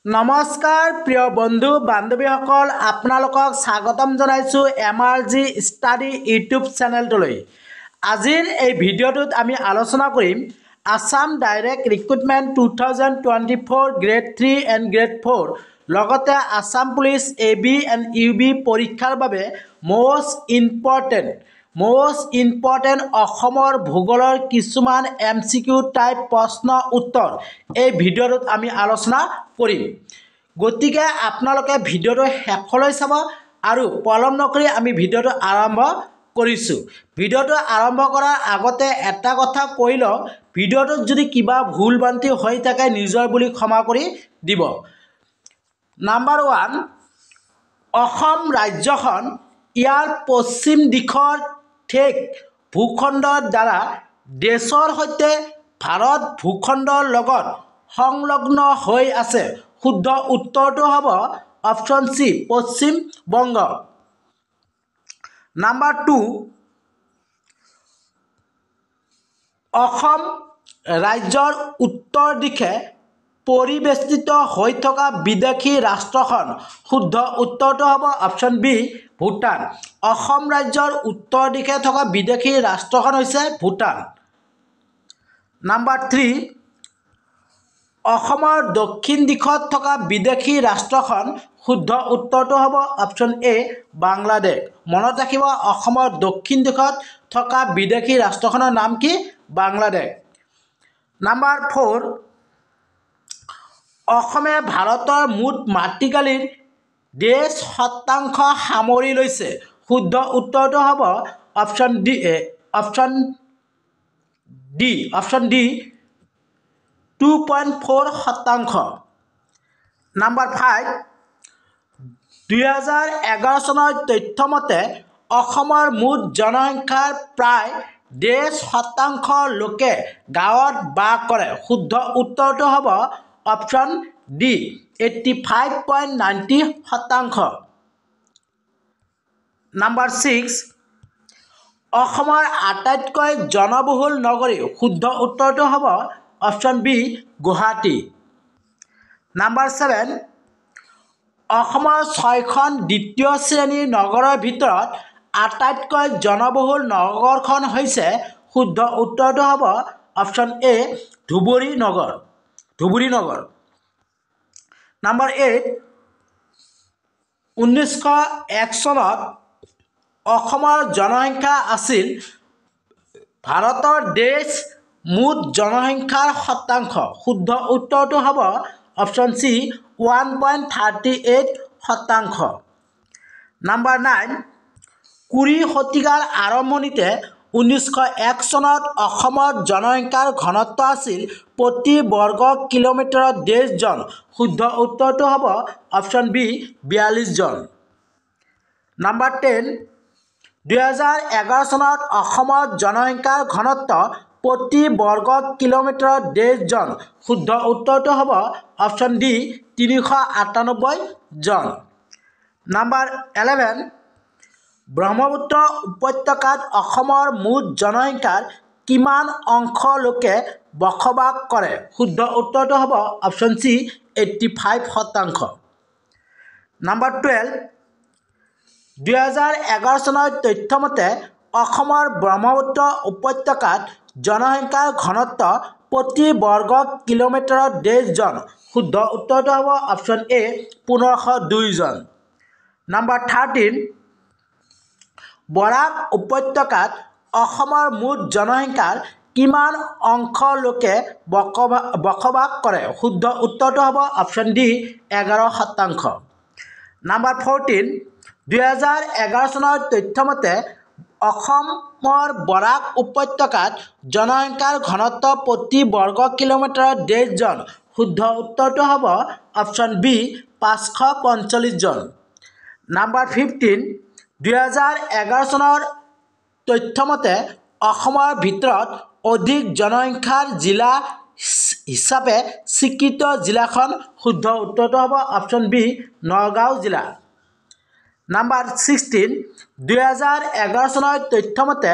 নমস্কাৰ প্ৰিয় বন্ধু বান্ধৱীসকল, আপোনালোকক স্বাগতম জনাইছোঁ এম.আৰ.জি ষ্টাডি ইউটিউব চেনেলটোলৈ। আজিৰ এই ভিডিঅ'টোত আমি আলোচনা কৰিম Assam Direct Recruitment 2024 Grade 3 and Grade 4, লগতে Assam Police AB and UB পৰীক্ষাৰ বাবে মষ্ট ইম্পৰ্টেণ্ট অসমৰ ভূগোলৰ কিছুমান এমচিকিউ টাইপ প্ৰশ্ন উত্তৰ এই ভিডিঅ'টোত আমি আলোচনা কৰিম। গতিকে আপোনালোকে ভিডিঅ'টো শেষলৈ চাব আৰু পলম নকৰি আমি ভিডিঅ'টো আৰম্ভ কৰিছোঁ। ভিডিঅ'টো আৰম্ভ কৰাৰ আগতে এটা কথা কৈ লওঁ, ভিডিঅ'টোত যদি কিবা ভুল ভ্ৰান্তি হৈ থাকে, নিজৰ বুলি ক্ষমা কৰি দিব। নাম্বাৰ 1, অসম ৰাজ্যখন ইয়াৰ পশ্চিম দিশৰ ঠেক ভূখণ্ডৰ দ্বাৰা দেশৰ সৈতে ভাৰত ভূখণ্ডৰ লগত সংলগ্ন হৈ আছে। শুদ্ধ উত্তৰটো হ'ব option C, Paschim Banga. Number 2, Assam ৰাজ্যৰ উত্তৰ দিশে পৰিবেষ্টিত হৈ থকা বিদেশী ৰাষ্ট্ৰখন। শুদ্ধ উত্তৰটো হ'ব অপশ্যন বি, ভূটান। অসম ৰাজ্যৰ উত্তৰ দিশে থকা বিদেশী ৰাষ্ট্ৰখন হৈছে ভূটান। নাম্বাৰ 3, অসমৰ দক্ষিণ দিশত থকা বিদেশী ৰাষ্ট্ৰখন। শুদ্ধ উত্তৰটো হ'ব অপশ্যন এ, বাংলাদেশ। মনত ৰাখিব, অসমৰ দক্ষিণ দিশত থকা বিদেশী ৰাষ্ট্ৰখনৰ নাম কি? বাংলাদেশ। নাম্বাৰ 4, অসমে ভাৰতৰ মুঠ মাটিকালিৰ 1.5% সামৰি লৈছে। শুদ্ধ উত্তৰটো হ'ব option D, 2.4%। Number 5, 2011 চনৰ তথ্য মতে অসমৰ মুঠ জনসংখ্যাৰ প্ৰায় 1.5% লোকে গাঁৱত বাস কৰে। শুদ্ধ উত্তৰটো হ'ব অপশ্যন ডি, 85.90%। নাম্বাৰ 6, অসমৰ আটাইতকৈ জনবহুল নগৰী। শুদ্ধ উত্তৰটো হ'ব অপশ্যন বি, গুৱাহাটী। নাম্বাৰ 7, অসমৰ ছয়খন দ্বিতীয় শ্ৰেণীৰ নগৰৰ ভিতৰত আটাইতকৈ জনবহুল নগৰখন হৈছে। শুদ্ধ উত্তৰটো হ'ব option A, Dhubri Nagar. Number 8, 1901 চনত অসমৰ জনসংখ্যা আছিল ভাৰতৰ দেশ মুঠ জনসংখ্যাৰ শতাংশ। শুদ্ধ উত্তৰটো হ'ব অপশ্যন চি, 1.38%। নাম্বাৰ 9, 20 শতিকাৰ আৰম্ভণিতে 1901 চনত অসমত জনসংখ্যাৰ ঘনত্ব আছিল প্ৰতি বৰ্গ কিলোমিটাৰত 1.5 জন। শুদ্ধ উত্তৰটো হ'ব অপশ্যন বি, 42 জন। নাম্বাৰ 10, 2011 চনত অসমত জনসংখ্যাৰ ঘনত্ব প্ৰতি বৰ্গ কিলোমিটাৰত 1.5 জন। শুদ্ধ উত্তৰটো হ'ব অপশ্যন ডি, 398 জন। নাম্বাৰ 11, ব্ৰহ্মপুত্ৰ উপত্যকাত অসমৰ মুঠ জনসংখ্যাৰ কিমান অংশ লোকে বসবাস কৰে? শুদ্ধ উত্তৰটো হ'ব অপশ্যন চি, 85%। নাম্বাৰ 12, 2011 চনৰ তথ্য মতে অসমৰ ব্ৰহ্মপুত্ৰ উপত্যকাত জনসংখ্যাৰ ঘনত্ব প্ৰতি বৰ্গ কিলোমিটাৰত 1.5 জন। শুদ্ধ উত্তৰটো হ'ব অপশ্যন এ, 1502 জন। নাম্বাৰ 13, বৰাক উপত্যকাত অসমৰ মুঠ জনসংখ্যাৰ কিমান অংশ লোকে বসবাস কৰে? শুদ্ধ উত্তৰটো হ'ব অপশ্যন ডি, 11%। নাম্বাৰ 14, 2011 চনৰ তথ্য মতে অসমৰ বৰাক উপত্যকাত জনসংখ্যাৰ ঘনত্ব প্ৰতি বৰ্গ কিলোমিটাৰত 1.5 জন। শুদ্ধ উত্তৰটো হ'ব অপশ্যন বি, 545 জন। নাম্বাৰ 15, 2011 চনৰ তথ্য মতে অসমৰ ভিতৰত অধিক জনসংখ্যাৰ জিলা হিচাপে স্বীকৃত জিলাখন। শুদ্ধ উত্তৰটো হ'ব অপশ্যন বি, নগাঁও জিলা। নাম্বাৰ 16, 2011 চনৰ তথ্য মতে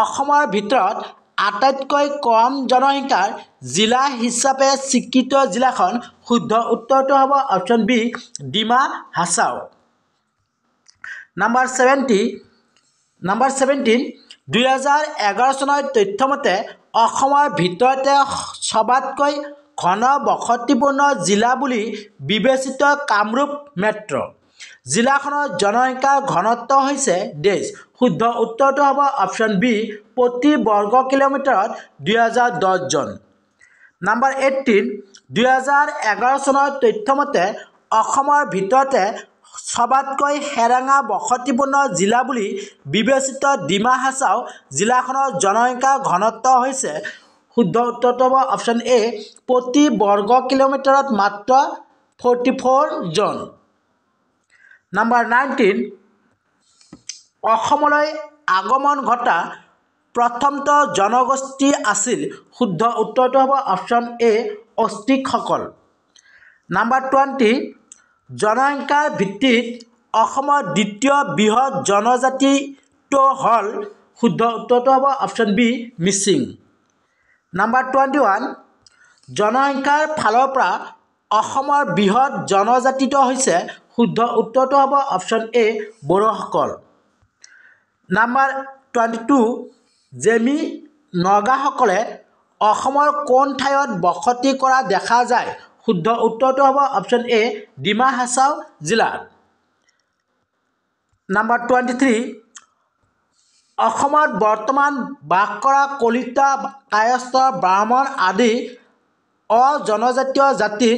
অসমৰ ভিতৰত আটাইতকৈ কম জনসংখ্যাৰ জিলা হিচাপে স্বীকৃত জিলাখন? শুদ্ধ উত্তৰটো হ'ব option B Dima Hasao. Number 17, 2011 চনৰ তথ্যমতে অসমৰ ভিতৰতে সবাতকৈ ঘন বসতিপূৰ্ণ জিলা বুলি বিবেচিত কামৰূপ মেট্ৰ' জিলাখনৰ জনসংখ্যাৰ ঘনত্ব হৈছে ডেছ। শুদ্ধ উত্তৰটো হ'ব অপশ্যন বি প্ৰতি বৰ্গ কিলোমিটাৰত 2010 জন। নাম্বাৰ 18, 2011 চনৰ তথ্যমতে অসমৰ ভিতৰতে সবাতকৈ সেৰেঙা বসতিপূৰ্ণ জিলা বুলি বিবেচিত ডিমা হাছাও জিলাখনৰ জনসংখ্যাৰ ঘনত্ব হৈছে? শুদ্ধ উত্তৰটো হ'ব অপশ্যন এ প্ৰতি বৰ্গ কিলোমিটাৰত মাত্ৰ 44 জন। নাম্বাৰ 19, অসমলৈ আগমন ঘটা প্ৰথমটো জনগোষ্ঠী আছিল? শুদ্ধ উত্তৰটো হ'ব অপশ্যন এ অষ্ট্ৰিকসকল। নাম্বাৰ 20, জনসংখ্যাৰ ভিত্তিত অসমৰ দ্বিতীয় বৃহৎ জনজাতিটো হ'ল? শুদ্ধ উত্তৰটো হ'ব option B Mising. Number 21, জনসংখ্যাৰ ফালৰ পৰা অসমৰ বৃহৎ জনজাতিটো হৈছে? শুদ্ধ উত্তৰটো হ'ব অপশ্যন এ বড়োসকল। নাম্বাৰ 22, জেমি নগাসকলে অসমৰ কোন ঠাইত বসতি কৰা দেখা যায়? শুদ্ধ উত্তৰটো হ'ব অপশ্যন এ ডিমা হাছাও জিলাত। নাম্বাৰ 23, অসমত বৰ্তমান বাস কৰা কলিতা, কায়স্থ, ব্ৰাহ্মণ আদি অজনজাতীয় জাতিৰ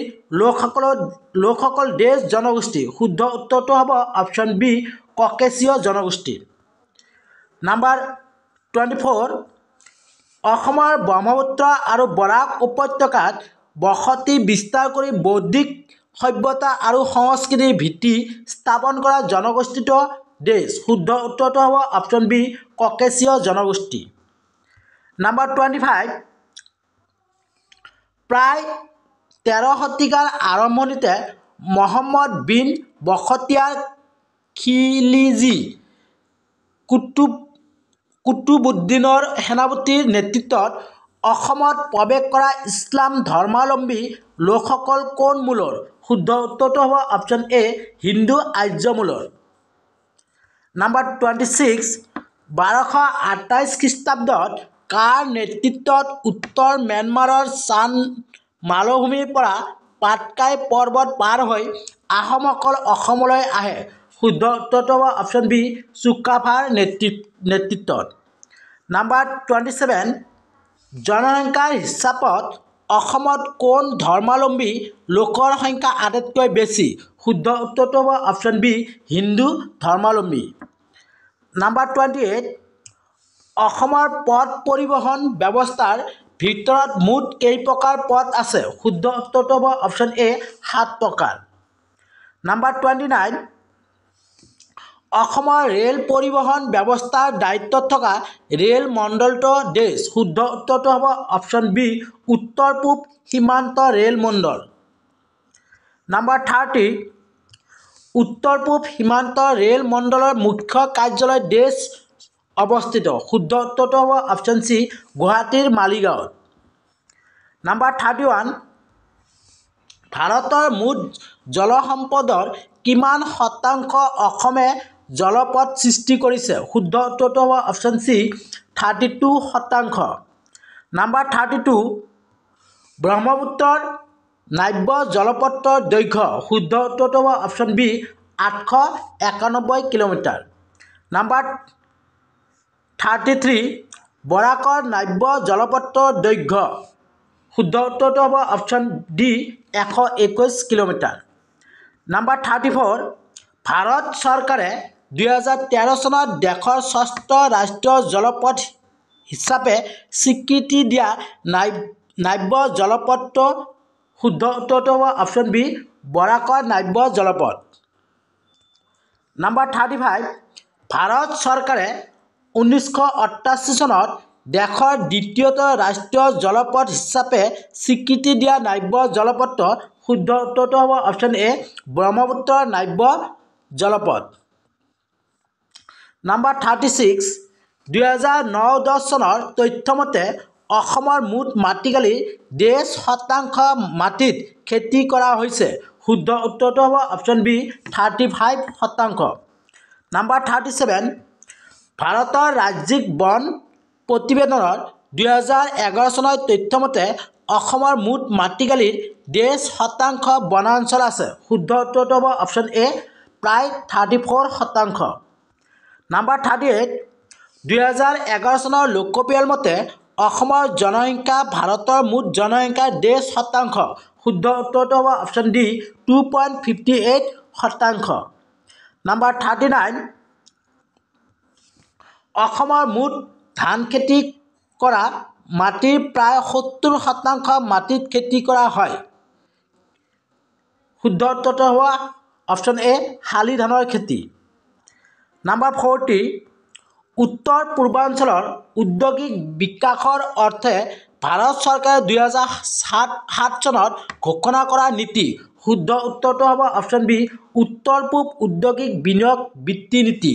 লোকসকল দেশ জনগোষ্ঠী। শুদ্ধ উত্তৰটো হ'ব অপশ্যন বি ককেচীয় জনগোষ্ঠী। নাম্বাৰ 24, অসমৰ ব্ৰহ্মপুত্ৰ আৰু বৰাক উপত্যকাত বসতি বিস্তাৰ কৰি বৌদ্ধিক সভ্যতা আৰু সংস্কৃতিৰ ভিত্তি স্থাপন কৰা জনগোষ্ঠীটো দেশ। শুদ্ধ উত্তৰটো হ'ব অপশ্যন বি ককেচীয় জনগোষ্ঠী। নাম্বাৰ 25, প্ৰায় 13 শতিকাৰ আৰম্ভণিতে মহম্মদ বিন বখতিয়াৰ খিলিজী কুতুবুদ্দিনৰ সেনাপতিৰ নেতৃত্বত অসমত প্ৰৱেশ কৰা ইছলাম ধৰ্মাৱলম্বী লোকসকল কোন মূলৰ? শুদ্ধ উত্তৰটো হ'ব অপশ্যন এ হিন্দু আৰ্য মূলৰ। নাম্বাৰ 26, 1228 খ্ৰীষ্টাব্দত কাৰ নেতৃত্বত উত্তৰ ম্যানমাৰৰ চান মালভূমিৰ পৰা পাটকাই পৰ্বত পাৰ হৈ আহোমসকল অসমলৈ আহে? শুদ্ধ উত্তৰটো হ'ব অপশ্যন বি চুকাফাৰ নেতৃত্বত। নাম্বাৰ 27, জনসংখ্যাৰ হিচাপত অসমত কোন ধৰ্মাৱলম্বী লোকৰ সংখ্যা আটাইতকৈ বেছি? শুদ্ধ উত্তৰটো হ'ব অপশ্যন বি হিন্দু ধৰ্মাৱলম্বী। নাম্বাৰ 28, অসমৰ পথ পৰিবহণ ব্যৱস্থাৰ ভিতৰত মুঠ কেই প্ৰকাৰ পথ আছে? শুদ্ধ উত্তৰটো হ'ব অপশ্যন এ 7 প্ৰকাৰ। নাম্বাৰ 29, অসমৰ ৰেল পৰিবহণ ব্যৱস্থাৰ দায়িত্বত থকা ৰেল মণ্ডলটো দেশ। শুদ্ধ উত্তৰটো হ'ব অপশ্যন বি উত্তৰ পূব সীমান্ত ৰেল মণ্ডল। নাম্বাৰ 30, উত্তৰ পূব সীমান্ত ৰেল মণ্ডলৰ মুখ্য কাৰ্যালয় দেশ অৱস্থিত। শুদ্ধ উত্তৰটো হ'ব অপশ্যন চি গুৱাহাটীৰ মালিগাঁৱত। নাম্বাৰ 31, ভাৰতৰ মুঠ জলসম্পদৰ কিমান শতাংশ অসমে জলপথ সৃষ্টি কৰিছে? শুদ্ধ উত্তৰটো হ'ব অপশ্যন চি 32%। নাম্বাৰ 32, ব্ৰহ্মপুত্ৰৰ নাব্য জলপথৰ দৈৰ্ঘ্য। শুদ্ধ উত্তৰটো হ'ব অপশ্যন বি 891 কিলোমিটাৰ। নাম্বাৰ 33, বৰাকৰ নাব্য জলপথৰ দৈৰ্ঘ্য। শুদ্ধ উত্তৰটো হ'ব option D 121 kilometre. Number 34, Bharat চৰকাৰে 2013 চনত দেশৰ ষষ্ঠ ৰাষ্ট্ৰীয় জলপথ হিচাপে স্বীকৃতি দিয়া নাব্য জলপথটো। শুদ্ধ উত্তৰটো হ'ব অপশ্যন বি বৰাকৰ নাব্য জলপথ। নাম্বাৰ 35, ভাৰত চৰকাৰে 1988 চনত দেশৰ দ্বিতীয়টো ৰাষ্ট্ৰীয় জলপথ হিচাপে স্বীকৃতি দিয়া নাব্য জলপথটো। শুদ্ধ উত্তৰটো হ'ব অপশ্যন এ ব্ৰহ্মপুত্ৰৰ নাব্য জলপথ। নাম্বাৰ 36, 2009-10 চনৰ তথ্যমতে অসমৰ মুঠ মাটিকালিৰ 1.5% মাটিত খেতি কৰা হৈছে। শুদ্ধ উত্তৰটো হ'ব অপশ্যন বি 35%। নাম্বাৰ 37, ভাৰতৰ ৰাজ্যিক বন প্ৰতিবেদনৰ 2011 চনৰ তথ্যমতে অসমৰ মুঠ মাটিকালিৰ 1.5% বনাঞ্চল আছে। শুদ্ধ উত্তৰটো হ'ব অপশ্যন এ প্ৰায় 34%। নাম্বাৰ 38, 2011 চনৰ লোকপিয়ল মতে অসমৰ জনসংখ্যা ভাৰতৰ মুঠ জনসংখ্যাৰ 1.5%। শুদ্ধ উত্তৰটো হ'ব অপশ্যন ডি 2.58%। নাম্বাৰ 39, অসমৰ মুঠ ধান খেতি কৰা মাটিৰ প্ৰায় 70% মাটিত খেতি কৰা হয়। শুদ্ধ উত্তৰটো হ'ব অপশ্যন এ শালি ধানৰ খেতি। নাম্বাৰ 40, উত্তৰ পূৰ্বাঞ্চলৰ ঔদ্যোগিক বিকাশৰ অৰ্থে ভাৰত চৰকাৰে 2007 চনত ঘোষণা কৰা নীতি। শুদ্ধ উত্তৰটো হ'ব অপশ্যন বি উত্তৰ পূব ঔদ্যোগিক বিনিয়োগ বৃত্তি নীতি।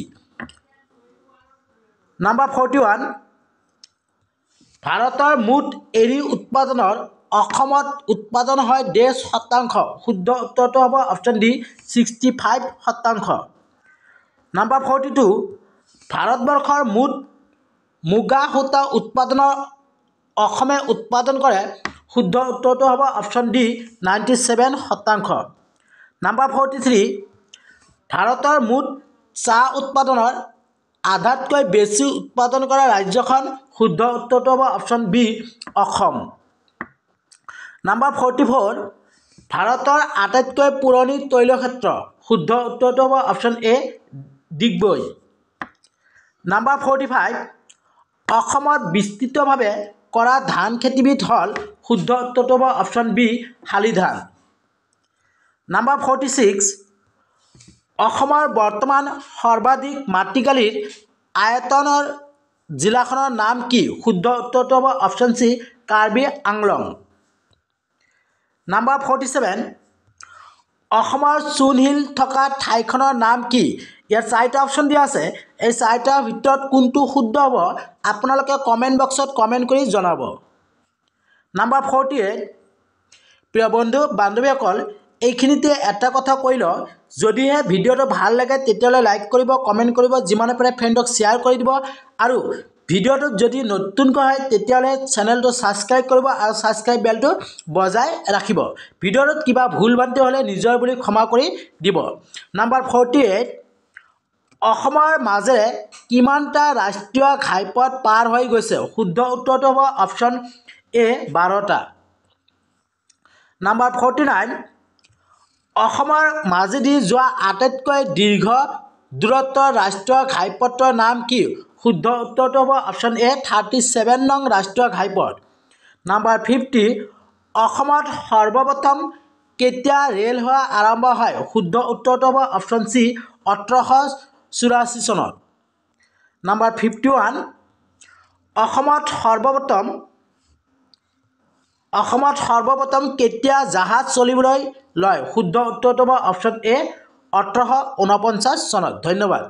নাম্বাৰ 41, ভাৰতৰ মুঠ এৰী উৎপাদনৰ অসমত উৎপাদন হয় 1.5%। শুদ্ধ উত্তৰটো হ'ব অপশ্যন ডি 65%। নাম্বাৰ 42, ভাৰতবৰ্ষৰ মুঠ মুগা সূতা উৎপাদনৰ অসমে উৎপাদন কৰে। শুদ্ধ উত্তৰটো হ'ব অপশ্যন ডি 97%। নাম্বাৰ 43, ভাৰতৰ মুঠ চাহ উৎপাদনৰ আধাতকৈ বেছি উৎপাদন কৰা ৰাজ্যখন। শুদ্ধ উত্তৰটো হ'ব option B Assam. Number 44, ভাৰতৰ আটাইতকৈ পুৰণি তৈলক্ষেত্ৰ। শুদ্ধ উত্তৰটো হ'ব option A Digboi. Number 45, অসমত বিস্তৃতভাৱে কৰা ধান খেতিবিধ হ'ল। শুদ্ধ উত্তৰটো হ'ব অপশ্যন বি শালি ধান। নাম্বাৰ 46, অসমৰ বৰ্তমান সৰ্বাধিক মাটিকালিৰ আয়তনৰ জিলাখনৰ নাম কি? শুদ্ধ উত্তৰটো হ'ব option C Karbi Anglong. Number 47, অসমৰ চূণশিল থকা ঠাইখনৰ নাম কি? ইয়াত চাৰিটা অপশ্যন দিয়া আছে, এই চাৰিটাৰ ভিতৰত কোনটো শুদ্ধ হ'ব আপোনালোকে কমেণ্ট বক্সত কমেণ্ট কৰি জনাব। নাম্বাৰ 48, প্ৰিয় বন্ধু বান্ধৱীসকল, এইখিনিতে এটা কথা কৈ লওঁ, যদিহে ভিডিঅ'টো ভাল লাগে তেতিয়াহ'লে লাইক কৰিব, কমেণ্ট কৰিব, যিমানে পাৰে ফ্ৰেণ্ডক শ্বেয়াৰ কৰি দিব, আৰু ভিডিঅ'টোত যদি নতুনকৈ হয় তেতিয়াহ'লে চেনেলটো ছাবস্ক্ৰাইব কৰিব আৰু ছাবস্ক্ৰাইব বেলটো বজাই ৰাখিব। ভিডিঅ'টোত কিবা ভুল ভ্ৰান্তি হ'লে নিজৰ বুলি ক্ষমা কৰি দিব। নাম্বাৰ 48, অসমৰ মাজেৰে কিমানটা ৰাষ্ট্ৰীয় ঘাইপথ পাৰ হৈ গৈছে? শুদ্ধ উত্তৰটো হ'ব অপশ্যন এ 12টা। নাম্বাৰ 49, অসমৰ মাজেদি যোৱা আটাইতকৈ দীৰ্ঘ দূৰত্বৰ ৰাষ্ট্ৰীয় ঘাইপথৰ নাম কি? শুদ্ধ উত্তৰটো হ'ব অপশ্যন এ 37 নং ৰাষ্ট্ৰীয় ঘাইপথ। নাম্বাৰ 50, অসমত সৰ্বপ্ৰথম কেতিয়া ৰেল সেৱা আৰম্ভ হয়? শুদ্ধ উত্তৰটো হ'ব অপশ্যন চি 1884 চনত। নাম্বাৰ 51, অসমত সৰ্বপ্ৰথম কেতিয়া জাহাজ চলিবলৈ লয়? শুদ্ধ উত্তৰটো হ'ব অপশ্যন এ 1849 চনত। ধন্যবাদ।